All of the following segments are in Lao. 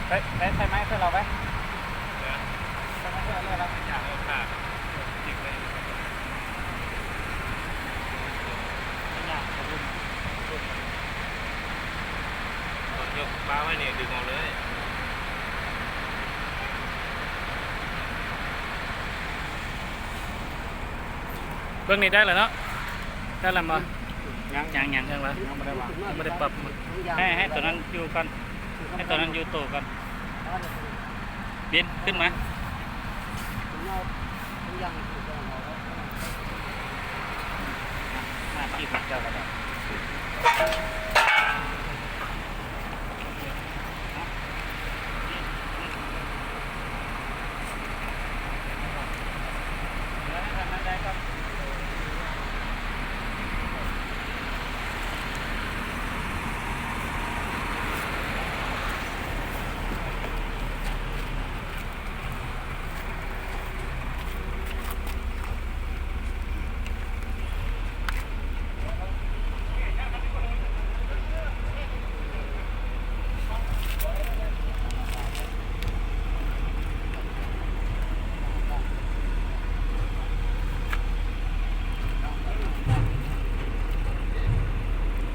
ໄປ ໄປ ໃສ່ໄມ້ໃສ່ລາວໄປ ໃສ່ໄມ້ໃສ່ລາວເລີຍລະ ຢາກເອົາຂາດ ຕິດໄວ້ ຢາກເອົາລຸ້ນ ລຸ້ນ ຕອນຍົກປ້າໄວ້ນີ້ດຶງອອກເລີຍ. ເບິ່ງນີ້ໄດ້ແລ້ວເນາະ ໄດ້ແລ້ວບໍ່? ຍັງ ຍັງ ຍັງ ຍັງວະ ຍັງບໍ່ໄດ້ວາງ ຍັງບໍ່ໄດ້ປັບ ໃຫ້ ໃຫ້ຕົວນັ້ນຢູ່ກ່ອນ ໃຫ້ຕົວນັ້ນຢູ່ໂຕກ່ອນ ບິນຂຶ້ນມາ ມາທີ່ເຈົ້າກໍໄດ້.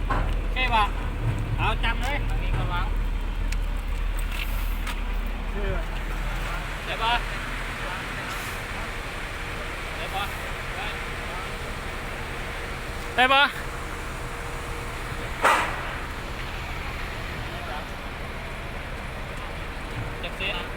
ໂອເຄບໍ່? ເອົາ ຈັບເລີຍ ທາງນີ້ກໍວາງ ໄດ້ບໍ່? ໄດ້ບໍ່? ໄດ້ບໍ່? ຈັກເຊັນ?